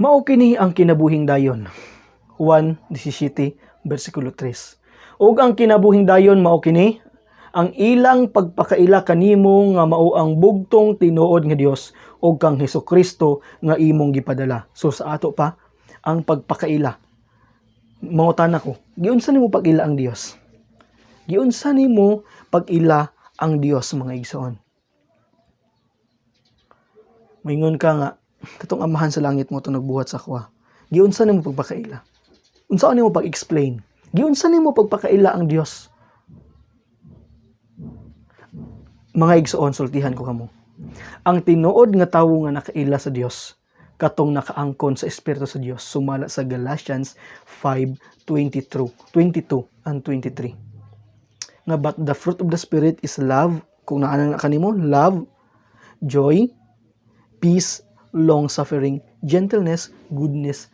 Mao kini ang kinabuhing dayon. Juan 17 bersikulo 3. Ug ang kinabuhing dayon mao kini ang ilang pagpakaila kanimo nga mao ang bugtong tinuod nga Dios ug kang Hesukristo nga imong gipadala. So sa ato pa ang pagpakaila. Mangutana ko, giunsa nimo pag-ila ang Dios? Giunsa nimo pag-ila ang Dios, mga igsoon? Moingon ka nga katong Amahan sa langit mo to nagbuhat sa akoa. Giunsa nimo pagpakaila? Unsa nimo pag-explain? Giunsa nimo pagpakaila ang Dios? Mga igsoon, sultihan ko kamo. Ang tinuod nga tawo nga nakaila sa Dios, katong nakaangkon sa Espiritu sa Dios, sumala sa Galatians 5:22, 22 and 23. Nga but the fruit of the Spirit is love, kung naa na kanimo, love, joy, peace, long suffering, gentleness, goodness,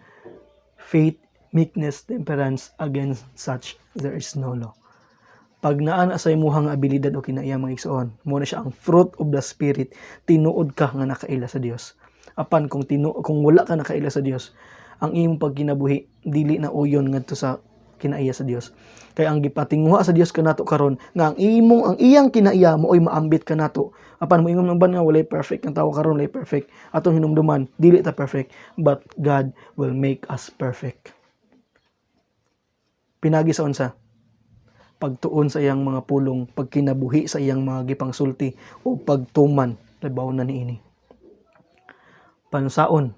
faith, meekness, temperance. Against such there is no law. Pag naa na sa imuhang abilidad o kinaiya, mga igsoon, mo na siya ang fruit of the Spirit, tinuod ka nga nakaila sa Dios. Apan kung wala ka nakaila sa Dios, ang imong pagkinabuhi dili na uyon ngadto sa kinaiya sa Dios. Kay ang gipatinguha sa Dios kanato karon nga ang imong ang iyang kinaiya maoy maambit kanato. Apan moingon man nga walay perfect ang tawo karon, walay perfect. Atong hinumduman, dili ta perfect, but God will make us perfect. Pinagi sa unsa? Pagtuon sa iyang mga pulong, pagkinabuhi sa iyang mga gipangsulti o pagtuman labaw na niini. Pansaon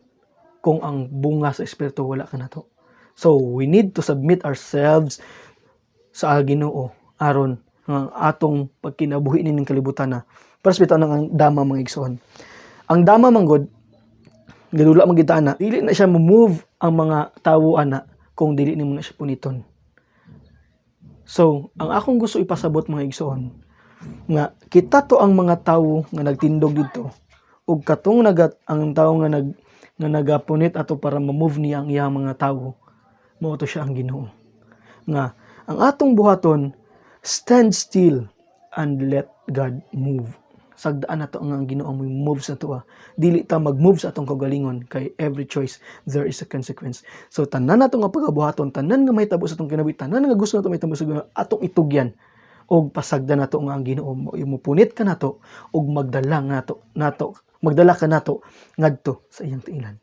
kung ang bunga sa Espiritu wala kanato? So we need to submit ourselves sa Ginoo aron nga atong pagkinabuhi nining kalibutan na. Para sa bitaw ang dama, mga igsoon. Ang dama manggod gadula man kita na dili na siya mo-move ang mga tawo ana kung dili nimo na siya puniton. So, ang akong gusto ipasabot, mga igsoon, nga kita to ang mga tawo nga nagtindog dito ug katong nagat ang tawo nga nagapunit ato para ma-move niya ang iyang mga tawo, mao to siya ang Ginoo. Nga ang atong buhaton, stand still and let God move. Sagdaan nato ang Ginoo ang move sa atoa. Dili ta mag-move sa atong kaugalingon kay every choice there is a consequence. So tanan nato nga pagabuhaton, tanan nga mahitabo sa atong kinabuhi, tanan nga gusto nato mahitabo sa Ginoo, atong itugyan og pasagdan nato nga ang Ginoo mo mupunit kanato og magdala nato nato magdala kanato ngadto sa iyang tiilan.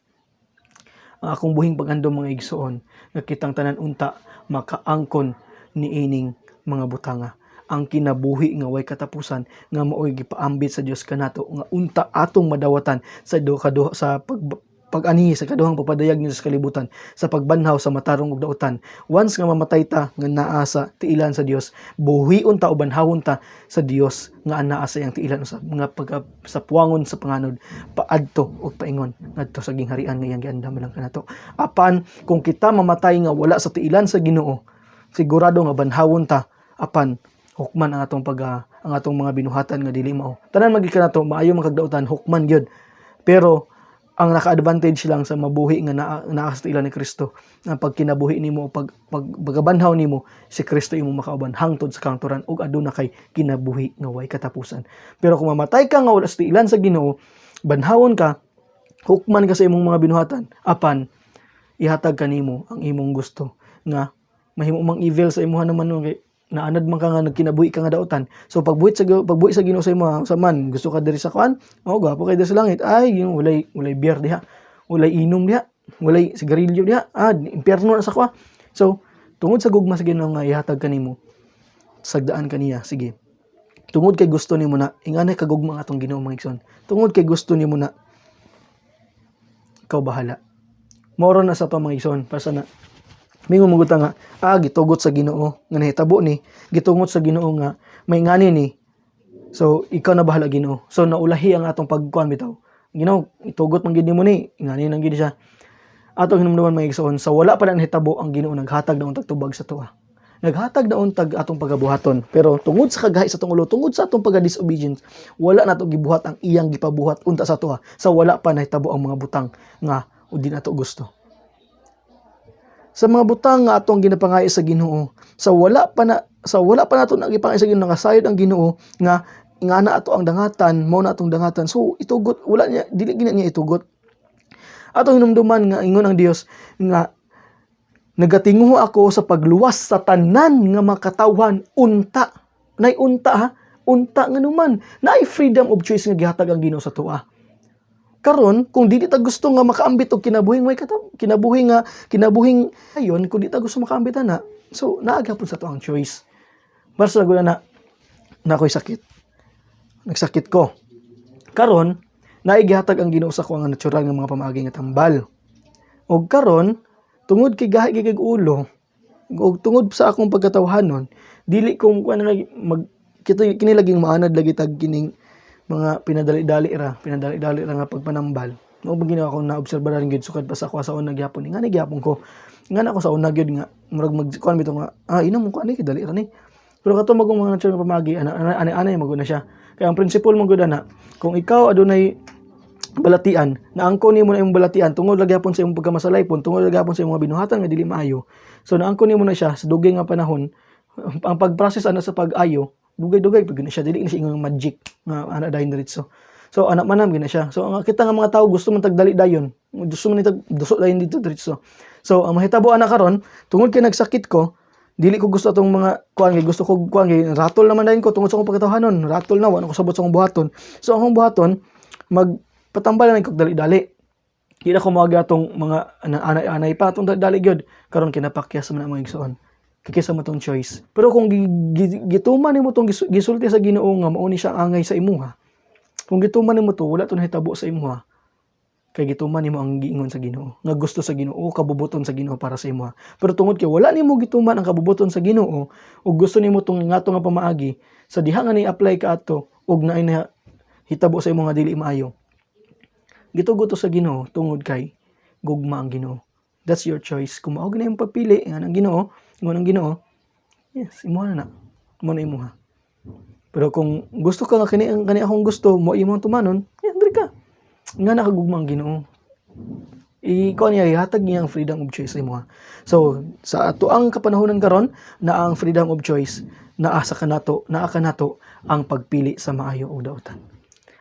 Ang akong buhing pag-andom, mga igsoon, nga kitang tanan unta makaangkon niining mga butanga, ang kinabuhi nga way katapusan nga maoy gipaambit sa Dios kanato nga unta atong madawatan sa do kaduha sa pag pag-anhi sa kaduhang pagpadayag niya sa kalibutan, sa pagbanhaw sa matarong ug dautan. Once nga mamatay ta nga naa sa tiilan sa Dios, buhion ta o banhawon ta sa Dios nga anaa sa iyang tiilan usab nga pagka sa puwangon sa panganod paadto og paingon ngadto sa gingharian nga iyang giandam lang kanato. Apan kung kita mamatay nga wala sa tiilan sa Ginoo, sigurado nga banhawon ta, apan hukman ang atong pag ang atong mga binuhatan nga dili mao. Tanan magi kanato maayo man kag dautan, hukman gyud. Pero ang naka-advantage lang sa mabuhi nga naa sa tiilan ni Kristo, ang pagkinabuhi nimo, pag pagkabanhaw nimo, si Kristo imong makauban hangtod sa kahangturan ug aduna kay kinabuhi nga way katapusan. Pero kung mamatay ka nga wala sa tiilan sa Ginoo, banhawon ka, hukman ka sa imong mga binuhatan, apan ihatag kanimo ang imong gusto nga mahimo mang evil sa imuha naman no, kay naanad man ka nga nagkinabuhi ka nga dautan. So pagbuhi sa Ginoo sa imo sa man gusto ka diri sa kuan, oh, gwapo kay diri sa langit. Ay Ginoo, walay beer diha, walay inom diha, walay sigarilyo diha, ah, impyerno na sa kuha. So tungod sa gugma sa Ginoo nga ihatag kanimo, sagdaan kaniya, sige. Tungod kay gusto nimo na inganay kagugma ang atong Ginoo, mga igsoon. Tungod kay gusto nimo na, ikaw bahala. Moro na sa to, mga igsoon, para sa na mingon mo nga ah, gitugot sa Ginoo nga nahitabo ni, gitugot sa Ginoo nga may ngani ni, so ikaw na bahala, Ginoo. So naulahi ang atong pagkuan bitaw. Ginoo, itugot man gid nimo ni, ngani nang gid siya. Atong hinumduman, mga igsoon, sa wala pa na nahitabo, ang Ginoo naghatag na untag tubag sa tuwa, naghatag na untag atong pagabuhaton. Pero tungod sa kagahi sa atong ulo, tungod sa atong pagka-disobedience, wala nato gibuhat ang iyang gipabuhat unta sa tuwa sa wala pa nahitabo ang mga butang nga o di nato gusto, sa mga butang nga atong ginapangay sa Ginoo. Sa wala pa nato nagipangay sa Ginoo, nakasayod ang Ginoo nga nga na ato ang dangatan, mao na atong dangatan. So itugot wala niya, dili gina niya itugot. Atong hinumduman nga ingon ang Dios nga nagatinguho ako sa pagluwas sa tanan nga makatawhan unta. Nay unta ha, unta nga numan. Naay freedom of choice nga gihatag ang Ginoo sa atoa. Karon, kung dili ta gusto nga makaambit og kinabuhing may kinabuhi nga kinabuhing ayon, kung di ta gusto makaambit ana, so naa gyapon sa ato ang choice. Basta na na na ako'y sakit. Nagsakit ko. Karon, naay gihatag ang Ginoo sa ako nga natural nga mga pamaagi nga tambal. Og karon, tungod kay gahi kay ulo, og tungod sa akong pagkatawhanon, dili ko kuan nga mag kita kini laging maanad lagi tag kining mga pinadali-dali ra nga pagpanambal. Mao ba ginawa ko na obserba rin gyud sukad pa sa ako sa una gyapon. Nga ni gyapon ko. Nga na ako sa una gyud nga murag mag kuan bitaw nga inom mo ko ani kay dali ra ni. Pero kato magong mga natural nga pamaagi ana ana ana ana na siya. Kaya ang principle mo gud ana, kung ikaw adunay balatian, naangkon nimo na imong balatian tungod ra gyapon sa imong pagkamasalaypon, tungod ra gyapon sa imong mga binuhatan nga dili maayo. So naangkon nimo na siya sa dugay nga panahon, ang pag-process ana sa pag-ayo, dugay-dugay pag na siya, dili na siya ingon magic nga ana dayon diretso. So ana man na siya. So ang kita nga mga tao gusto man tagdali dayon, gusto man tag duso dayon dito diretso. So ang mahitabo ana karon, tungod kay nagsakit ko, dili ko gusto atong mga kuan kay gusto ko kuan kay ratol naman dayon ko tungod sa akong pagkatawhanon, ratol na wa na ko sabot sa akong buhaton. So ang akong buhaton, magpatambal na kog dali-dali. Di na ko moagi atong mga anay-anay pa atong dali-dali gyud. Karon kinapakyas man ang mga igsoon. Kikisa mo tong choice. Pero kung gituman nimo tong gisulti sa Ginoo nga mao ni siya angay sa imuha. Kung gituman nimo to, wala to nahitabo sa imuha. Kay gituman nimo ang giingon sa Ginoo, nga gusto sa Ginoo, kabubuton sa Ginoo para sa imuha. Pero tungod kay wala nimo gituman ang kabubuton sa Ginoo ug gusto nimo tong ngato nga pamaagi, sa diha nga ni-apply ka ato ug naay na hitabo sa imo nga dili maayo. Gitugot to sa Ginoo tungod kay gugma ang Ginoo. That's your choice. Kung mao gina imong pagpili nga ang Ginoo, ingon ang Ginoo, yes, imuha na na. Mo na imuha. Pero kung gusto ka nga kini ang kani akong gusto, mo imong tumanon, yeah, diri ka. Nga nakagugma ang Ginoo. Ikaw niya ihatag niya ang freedom of choice sa imuha. So, sa ato ang kapanahonan karon na ang freedom of choice, naa sa kanato, naa kanato ang pagpili sa maayo o dautan.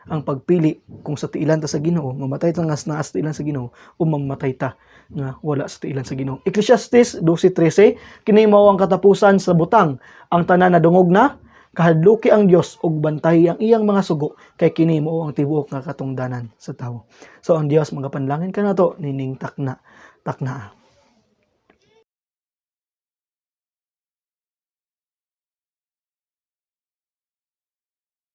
Ang pagpili kung sa tiilan ta sa Ginoo, mamatay ta nga naa sa tiilan sa Ginoo o mamatay ta nga wala sa tiilan sa Ginoo. Ecclesiastes 12:13, kini mao ang katapusan sa butang. Ang tanan nadungog na, kahadluki ang Dios ug bantay ang iyang mga sugo kay kini mao ang tibuok nga katungdanan sa tawo. So ang Dios magapanlangin kanato nining takna takna.